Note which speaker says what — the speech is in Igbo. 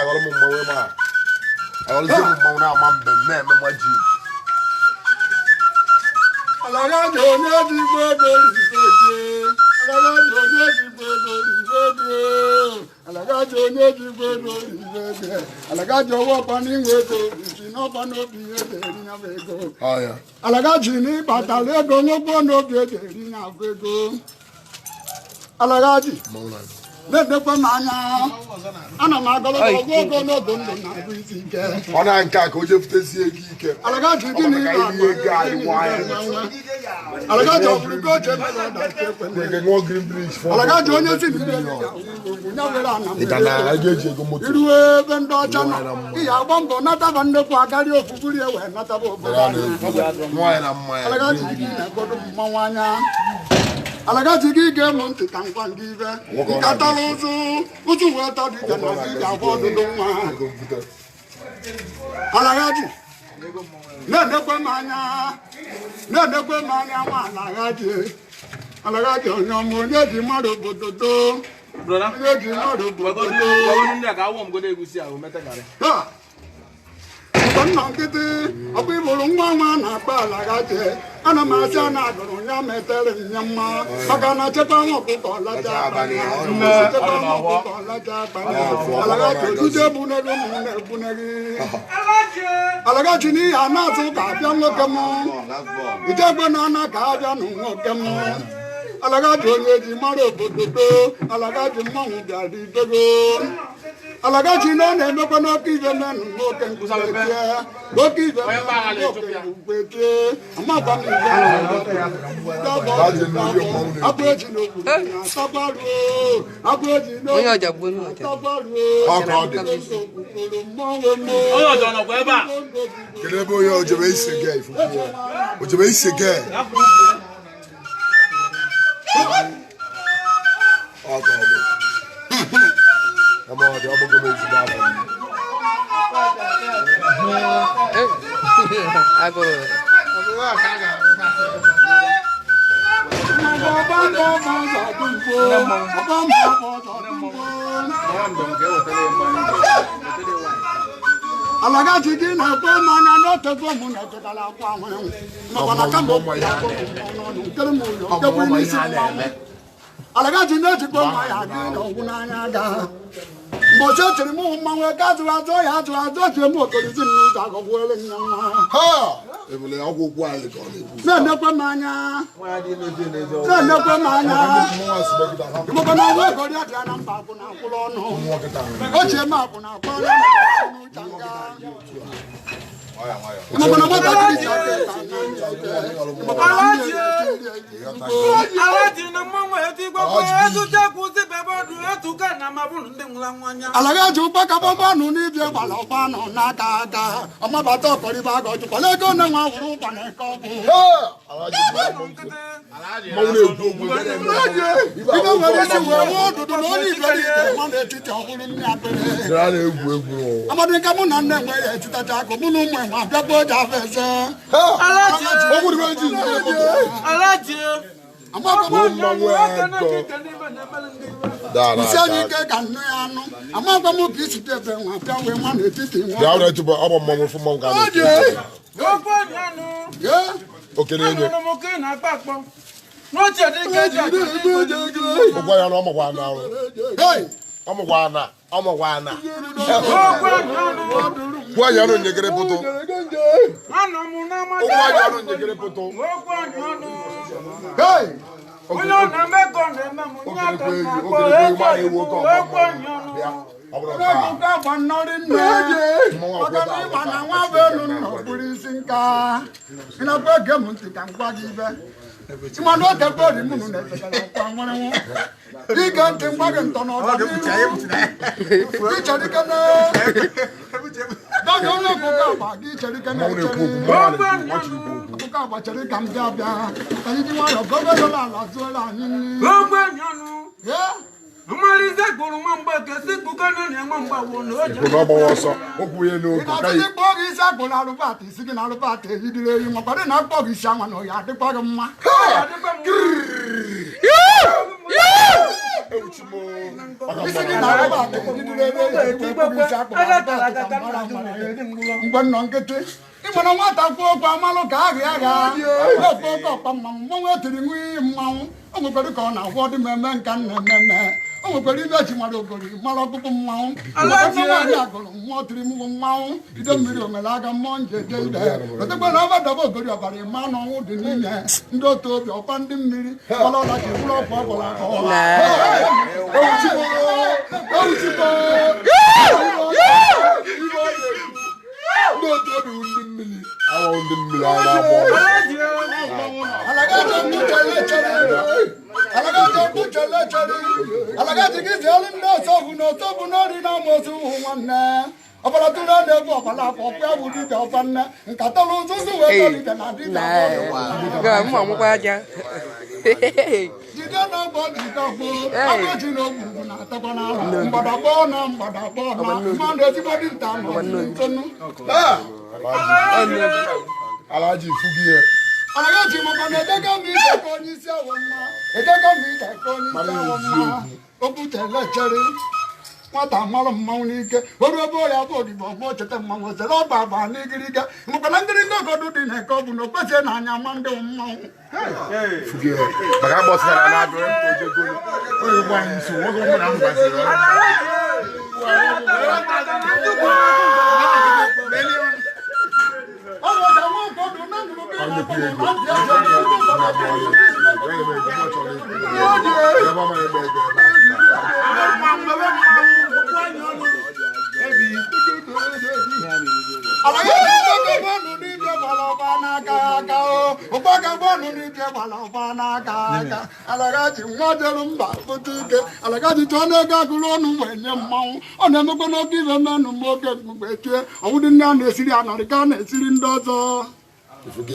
Speaker 1: Aghọrọ m mmanwụ ịma aghọrọzie m mmanwụ na-ama mbem na-eme magic.
Speaker 2: Alagaji onye jikwa ego ribe ego. Alagaji onye jikwa ego ribe ego. Alagaji onye jikwa ego ribe ego. Alagaji ọwọ́ ọkwa n'inwe ego isi n'ọkwa n'obi ihe eri ya bụ ego.
Speaker 1: Ọya.
Speaker 2: Alagaji na ịkpatara ego nwekwa n'obi eji eri ya bụ ego. Alagaji
Speaker 1: Mmanwụ na-abịa.
Speaker 2: na-edekwa m anya, ana m agọrọ gị ọgwụ ego n'oge ndụ na-abụ isi ike.
Speaker 1: Ọ na nke a ka o jefutezie ego ike.
Speaker 2: Alagaji gịnị
Speaker 1: Ọ maka ihe ego anyị nwayọ.
Speaker 2: Alagaji ọ bụrụ ka o ji emere ọdachi ekwentị.
Speaker 1: Nke ṅụọ green bridge fọ.
Speaker 2: Alagaji onye si n'ime ego ya were ana m
Speaker 1: Ị ka na ego eji ego moto.
Speaker 2: Iruo ebe ndị ọcha nọ, ị ya agba mbọ nataba nnekwu akarị ofufuri e wee nataba obodo
Speaker 1: Ya
Speaker 2: anyị.
Speaker 1: na-ekwu. Nwanyị na mmanya.
Speaker 2: Alagaji gị na-egodo mmanwụ anya. Alagaji gị ga-emu ntị ka ngwa ngị ibe nkatara ụzụ ụzụ wee tọ dị iche na gị ga-agba ọdụdụ nwa.
Speaker 1: Ego mvute.
Speaker 2: Alagaji na-edekwe m anya, na-edekwe m anya nwa alagaji. Alagaji onye ọma, onye ji mmadụ obodo too, onye ji mmadụ obodo too.
Speaker 3: Ndị a ga-awọ m godo egusi ahụ meta garị.
Speaker 2: Ha! Mgbe m nọ nkịtị ọkwa ịbụrụ nwa nwa na-akpa alagaji, ana m asị a na-agụrụ ya metere m ya mma maka na chekwa nwa ọkụkọ lacha abalị, chekwa nwa ọkụkọ lacha abalị. Alagaji ojije ebunere ụmụ na-ebunere alagaji n'ihi a na-azụ ka abịa nwoke m ijegbe na ana ka abịa nụ nwoke m. Alagaji onye ji mara obodo too. Alagaji mmanwụ bịara ibego. Alagaji na ọ na-emekwa n'oke ibe menụ nwoke nkwubetie oke ibe menụ nwoke nkwubetie amakwa m ibe akwa eji n'okwu na-atagbaruo akwa eji n'okwu
Speaker 4: Onye ọja gbuo onye ọja.
Speaker 2: na-atagbaruo
Speaker 1: Ọ ka ọ dị.
Speaker 2: Mmanwụ
Speaker 3: Onye ọjọọ nọkwa ebe a.
Speaker 1: Kedu ebe onye ojebe ise ge ifufu ya? Ojebe ise ge. Ọ ka ọ dị. Ama ọ dị, ọ bụgo m ezigbo afọ m.
Speaker 4: Agụrụ.
Speaker 2: Alagaji gị na-ekwe mmanya n'otegbo mụ na-etetala akwa nwere makwa na kama okwu ya akpọ m n'ọnụ nkere m ụyọ nkekwu n'isi mmanwụ. Alagaji na-ejikwa mmanya gị na ọgwụ n'anya ga mbọchị echere m hụ mmanwụ eke azụrụ azụ ya azụrụ azụ echiri m okorizi m n'ụzọ agọgbuole nne nwa.
Speaker 1: Ha! Ebule ọgwụ okwu anyị ka ọ na-ekwu.
Speaker 2: Na-enekwe m anya, na-enekwe m anya.
Speaker 1: Mmụọ si dọkịta ha.
Speaker 2: Maka na ọgwụ egori adịa na mba akwụ na akwụrụ ọnụ.
Speaker 1: Mmụọ kịta.
Speaker 2: Ochie m akwụ na akwụ ọnụ n'ụcha nga. Maka na nwatakịrị ji aka ịta na ike. Maka na ndị eri.
Speaker 5: Alaji na mmanwụ etigwekwe ezuchekwu sibebe etuka na mabụrụ ndị nwụrụ anwụ anya.
Speaker 2: Alagaji ụkpaka gbagbanụ n'ibie gbara ọgbanụ n'aka aka ọmabata ọkọrịba aga ọjụkwala ego na nwa wụrụ ụkwa na eke ọgwụ.
Speaker 1: Ha! Alhaji mmanwụ na-ekwu okwu ebe na-eme.
Speaker 2: Ibe nwere isi wee nwee ọdụdụ na onye iberibe nwa n'etiti ọhụrụ nne akpịrị.
Speaker 1: A na-egwu egwu n'ụwa.
Speaker 2: Amadu nke mụ na nne nwe ya etitacha akụ mụ na ụmụ enwe abịakwa oji afọ eze.
Speaker 1: Ha!
Speaker 5: Alaji
Speaker 1: Okwu dị be ji.
Speaker 5: Alaji
Speaker 2: Amakwa m
Speaker 1: Mmanwụ ego. Daa
Speaker 2: isi anyị
Speaker 1: na
Speaker 2: ike ka nne ya anụ amakwa m ka isi ebe nwa bịa wee nwa n'etiti nwa.
Speaker 1: Bịa ụlọ etubo ọ bụ mmanwụ fụ mmanwụ ka a
Speaker 2: Oje!
Speaker 1: na-ekwu.
Speaker 5: Okwu enyi anụ.
Speaker 2: Ye!
Speaker 1: Oke na-enye.
Speaker 5: Anụrụ m ka ị na-akpa akpọ n'oche dị ka eji akpa
Speaker 1: Ụgwọ ya na ọmụkwa na ahụ.
Speaker 2: Hey!
Speaker 1: Ọmụkwa na ọmụkwa na.
Speaker 5: Okwu enyi anụ.
Speaker 1: Kwuo ya ọnụ nyegere pụtụ.
Speaker 5: Anọ m n'ama.
Speaker 1: Ụgwọ ya ọnụ nyegere pụtụ.
Speaker 5: Okwu enyi anụ.
Speaker 2: Hey!
Speaker 5: Onye ọ na-eme ka ọ na-eme m nye aka m na-akpọ
Speaker 1: Okerekwe
Speaker 5: ego
Speaker 1: egwu ewu oke
Speaker 5: oyibo
Speaker 1: ọma.
Speaker 5: okwu enyi ọnụ.
Speaker 1: Bịa. Ọ bụrụ taa.
Speaker 2: Ebuka gba nnọrị nne.
Speaker 1: Mmanwụ
Speaker 2: Maka na ịma na nwa bụ elu nna okpuru isi nka. Ị na-akwa ege m ntị ka m gwa gị ibe. Ịma na oge gbori m nụ na-efetara ọkwa nwere. Ige ntị mgba gị ntọ n'ọdọ n'ihu. Ichere ike na Dọnya onye ọkụkọ agba gị chere ike
Speaker 1: Mmanwụ na-ekwu okwu.
Speaker 2: na-echere.
Speaker 1: Mmanwụ na-ekwu okwu. Ọ chịrị ikwu okwu.
Speaker 2: Akụkọ agba chere ka m bịa bịa. Ka anyị ji nwayọọ ka obere ala zuola anyị nri.
Speaker 5: Okwu enyi ọnụ.
Speaker 2: Ye!
Speaker 5: Mmalize gburu nwa mgbeke si kpuke na na nwa mgbawo na o ji
Speaker 1: Kwụ na ọ gbawa ọsọ. Okwu ya
Speaker 2: Ị
Speaker 1: n'oge.
Speaker 2: na-asị gị kpọọ gị isi akpụrụ arụbat isi gị na arụbat ehidiri ehi makwara na akpọ gị isi anwa na ọya adịkwa gị mma.
Speaker 5: Adịkwa m.
Speaker 2: Isi gị na-arụba akụ jidere ebe eji wee kwuru isi akpụrụ akpụ mara mara mgbe nnọ nkịtị. Ị mara nwata kwuo okwu amalụ ka ahịa agha na-ekwu oke ọkpa mmanwụ mmanwụ etiri nwe mmanwụ o nwekwara ka ọ na-agwọ dị m eme nka nna ememe o nwekwara ibe eji mara ogori mara ọkpụkpụ mmanwụ nwanne nwaanyị agụrụ mmụọ tiri mgbu mmanwụ ide mmiri omere aga mmụọ nje je ide otekwe na ọba daba ogori ọbara ịma na ọnwụ dị n'ime ndị otu obi ọkwa ndị mmiri gbara ọla ka eburu ọkwa ọgbara ewuchigbo
Speaker 1: Ndị otu obi wụ ndị mmiri. Awọ ndị mmiri a na-agba ọgwụ.
Speaker 2: Alagaji gị zielu ndị ọsọbụ na ọsọbụ n'ori na amosu hụ nwanne ọbara tụrụ na-ebu ọbara afọ ọkwa bụ dibịa ọkwa nne nkatọrọ ụzụzụ wee tọlite na dibịa jide na ọgbọ jide ọgbọ agbaji na ogbugbu na-atakwa n'ala mgbadabọ na mgbadabọ na mmadụ ezigbo dinta nọ ntonu.
Speaker 1: Alhaji fugi ya.
Speaker 2: Alagaji maka na edega m ije ka onye isi awọ mma edega m ije ka onye isi awọ mma okwu chere chere nwata mara mmanwụ n'ike oru ebe ọrịa bụ odibo ọgbọ cheta mmanwụ zere ọgba agba n'igiriga maka na ngịrịga ọgọdụ dị na eke ọ bụ na okpesie na anya ma ndị mmanwụ.
Speaker 1: Fugi ya. Maka agbọsara na adụ ojegolo. Onye gwa anyị nso, nwoke ọbụla m gbasiri ọrụ.
Speaker 2: Ọ nweta nwa ọgọdụ na nnụrụ gị na-akpọ na ntị eze ndị Alagaji nwa jere mba pụta ike alagaji chọọ n'ego agụrụ ọnụ wee nye mmanwụ ọ na-emekwa n'oge ibe menụ mgbe oge mgbe chie ọnwụdị ndị a na-esiri anarị ka a na-esiri ndị ọzọ.